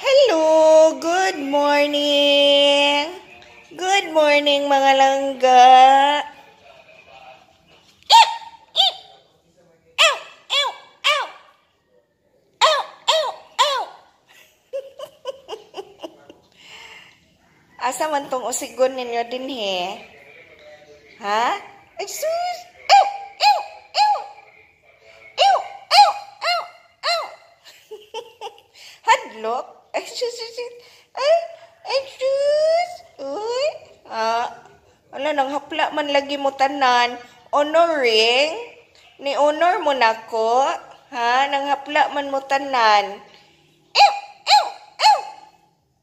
Hello, good morning. Good morning, mga langga. Ow, ow, ow. Ow, ow, ow. Asa man tong usigon ninyo dinhi? Ha? Ay sus! Ew! Ew! Ew! Ew! Ew! Ew! Ew! Hadlok? Ay sus! Sus! Sus. Ay! Ay sus! Uy! Ah, wala nang hapla man lagi mo tanan. Honoring? Ni honor mo nako? Ha? Nang hapla man mo tanan. Ew! Ew! Ew!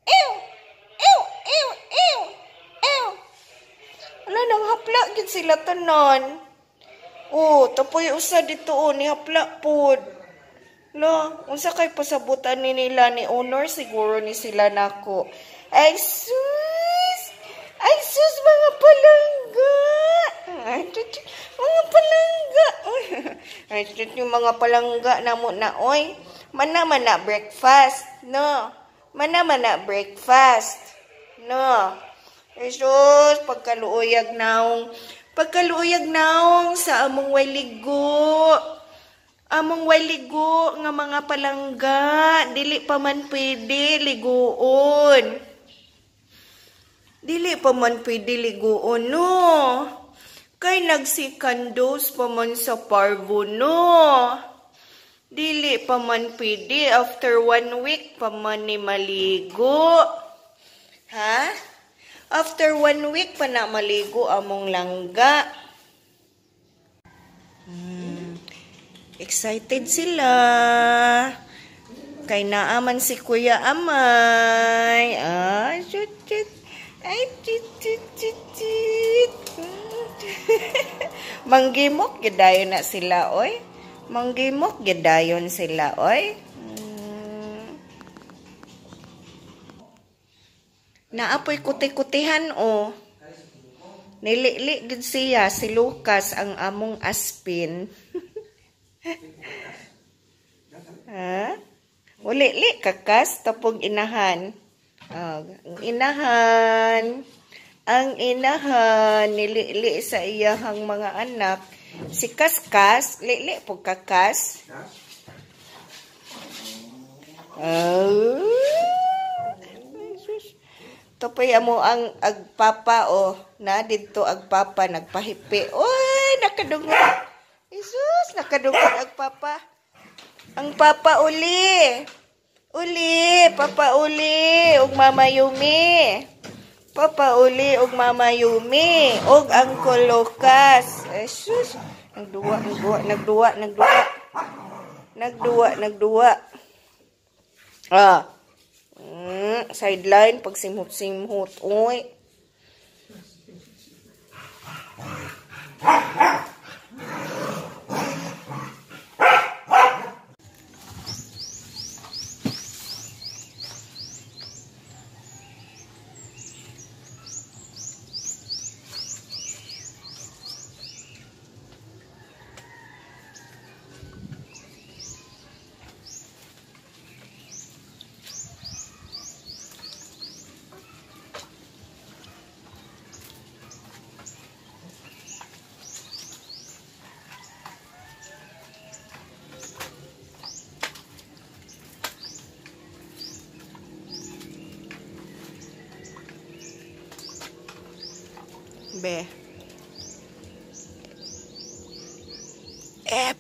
Ew! Ew! Ew! Ew! Ew! Wala nang hapla gid sila tanan. Oh, tapoy usa dito oh, ni hapla pod. La, unsa kay pasabutan ni nila ni honor siguro ni sila nako. Ay sus! Ay sus, mga palangga. Ay, tut, mga palangga. Ay tut, yung mga palangga namo na oy. Mana mana breakfast, no? Mana mana breakfast, no? Ay sus, pagkaluuyag naong. Pagkaluuyag naong sa among waligo. Among waligo nga mga palangga, dili pa man pwede liguon. Dili pa man pwede liguon, no. Kay nag-second dose pa man sa parvo, no. Dili pa man pwede, after 1 week pa man ni maligo. Ha? After 1 week pa na maligo among langga. Excited sila. Kay naaman si Kuya Amay. Ah, shoot, shoot. Ay, chit, chit, chit, chit. Manggimok gidayon na sila, oy. Manggimok gidayon sila, oy. Naapoy kuti-kutihan, oh. Nilili gid siya si Lucas ang among aspin. Ha? Ulili kakas tapog inahan. Oh, ang inahan. Ang inahan nilili sa iyahang mga anak. Si Kaskas, lili pug kakas. Oh. Tupoy amo ang agpapa oh, na didto agpapa nagpahipi. Oy, nakadungog. Jesus, nakadungog agpapa. Ang papa uli. Uli, papa uli ug Mama Yumi. Papa uli ug Mama Yumi ug Uncle Lucas. Jesus, nagduwa, nagduwa, nagduwa, nagduwa. Nagduwa, nagduwa. Ah. Sideline pag simhot-simhot, oy. Be. Ep.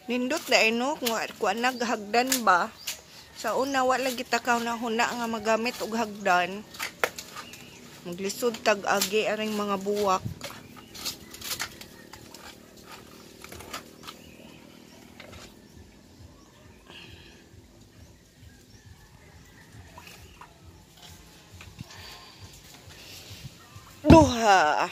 Nindot na ino kung naghagdan ba. Sa una wala kita ka na huna nga magamit og hagdan. Maglisod tag agi aring mga buwak. Duha.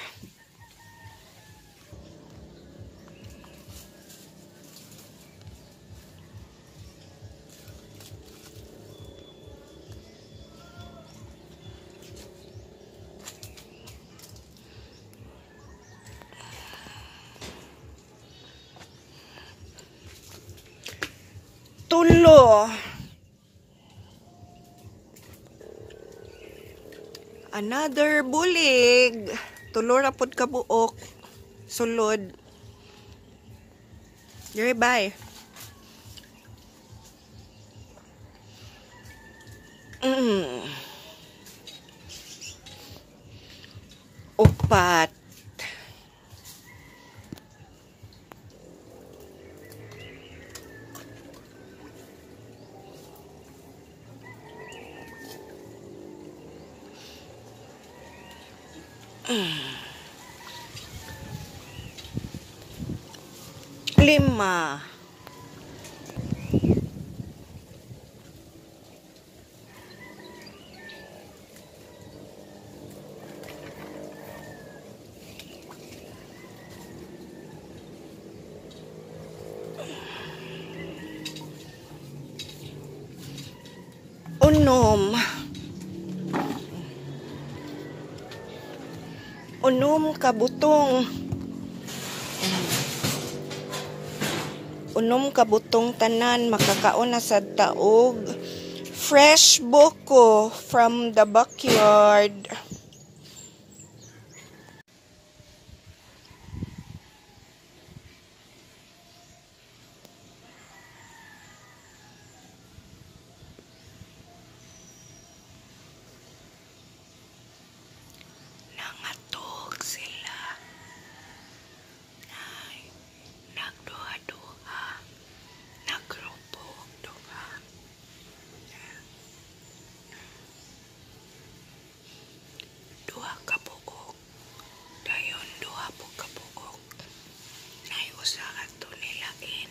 Tulo. Another bulig. Tulo ra pod ka buok. Sulod. Dire bye. Upat. Lima. Unom. Unom ka butong. Unom ka butong tanan, makakaon na sad taog fresh buko from the backyard. Nangatog sila. Ay, nagduha-duha. Nagrupo duha. Duha ka buok. Dayon duha po ka buok. Nay usa ato nilain.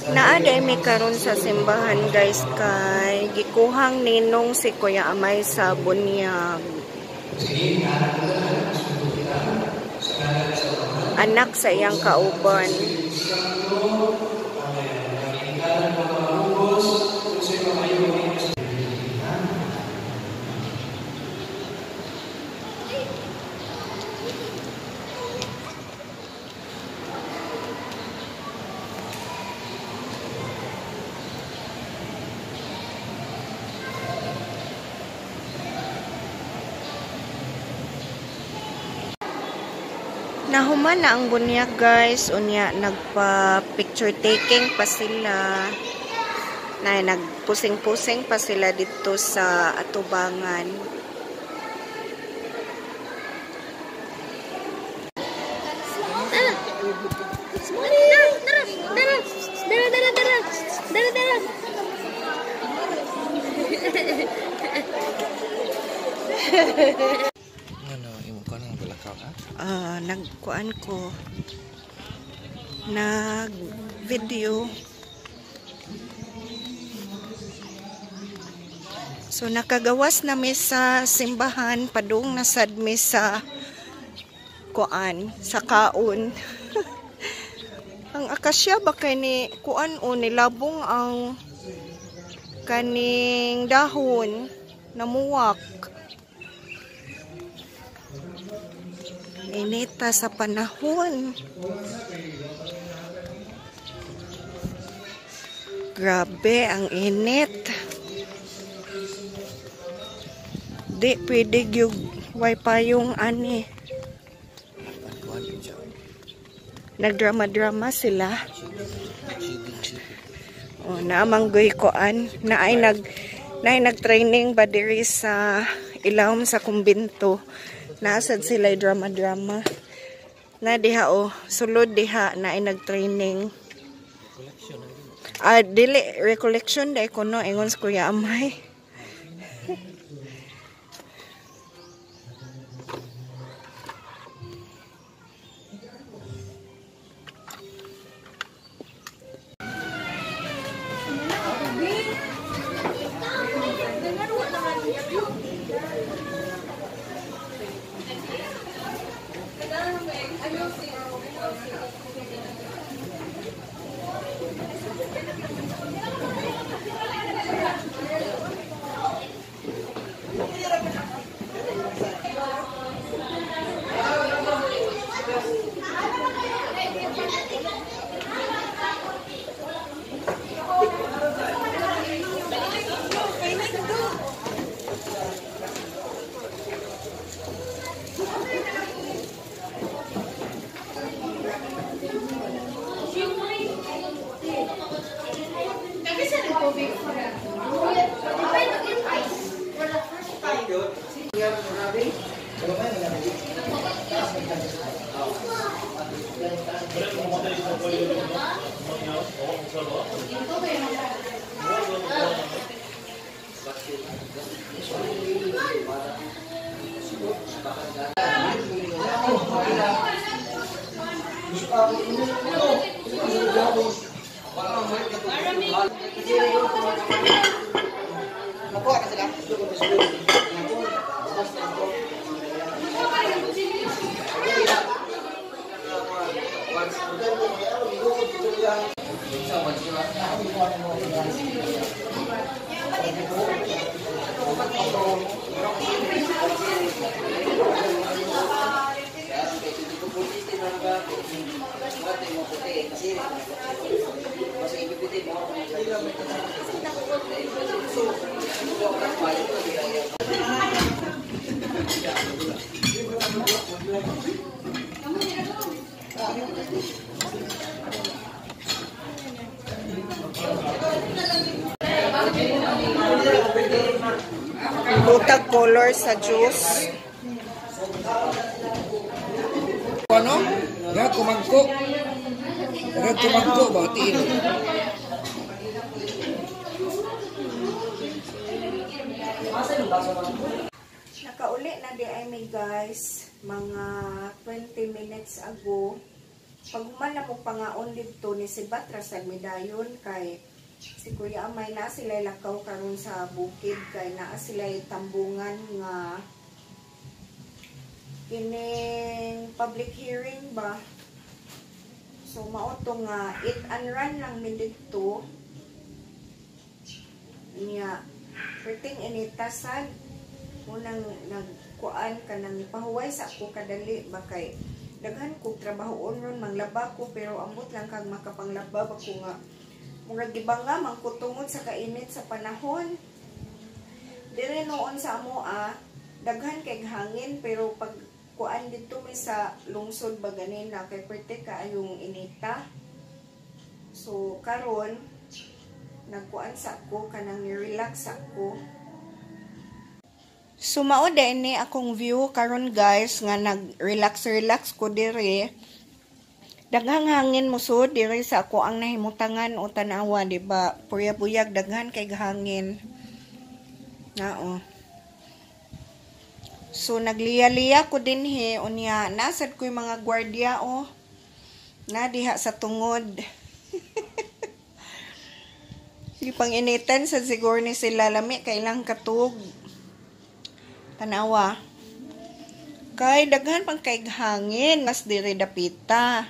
Naa day mi karon sa simbahan guys kay gikuhang ninong si Kuya Amay sa bunyag. Anak sa iyang kauban. Nahuman na ang bunyag guys, unya nagpa picture taking pa sila. Na nagpusing-pusing pa sila dito sa atubangan. Tara. Tara, tara, tara, tara, tara, tara, tara. Ano, imo ka nang balakaw ha? Nagkuan ko, nag-video. So nakagawas na mi sa simbahan, padung na sad mi sa kuan, sa kaon. Ang akasya ba kay ni kuan o nilabong ang kaning dahon namuwak. Inita sa panahon. Grabe ang init. Di pwede gyud way payong ani. Nagdrama-drama sila. O naamanggoy koan na ay nag-training ba diri sa ilawom sa kumbinto. Naasad sila drama-drama. Na diha o sulod diha na ay nag-training. Ah, dili recollection dai kuno ingon sa Kuya Amay. Butag color sa juice. Ano? Nga kumangko. Nga kumangko ba tiin. Nakauli na di ay may guys, mga 20 minutes ago. Pag human na mo pangaon dito ni si Batra sa Midayon kay si Kuya Amay na sila lakaw karon sa bukid kay naa sila tambungan nga kining public hearing ba. So mao to nga it and run lang mi didto niya, perting initasan unang nagkuan ka nang pahuway sa ako kadali ba kay daghan kog trabahoon ron, manglaba ko pero ambot lang kag makapanglaba ba ko nga murag gibanga man ko tungod sa kainit sa panahon. Dire noon sa amoa daghan kay hangin pero pag kuan didto mi sa lungsod ba ganina kay perte kaayong inita. So karon nagkuan sa ako kanang ni-relax ako. So mao din ni akong view karon guys nga nag-relax relax ko dire. Daghang hangin mo so dire sa ako ang nahimutangan o tan-awa, di ba? Purya-buyag daghan kay hangin. Nao. So nagliya-liya ko dinhi unya nasad ko yung mga gwardiya oh. Na diha sa tungod. Gipang-initan sa siguro ni sila lami kay ilang katug. Tanawa. Kay daghan pang kay hangin mas dire dapita.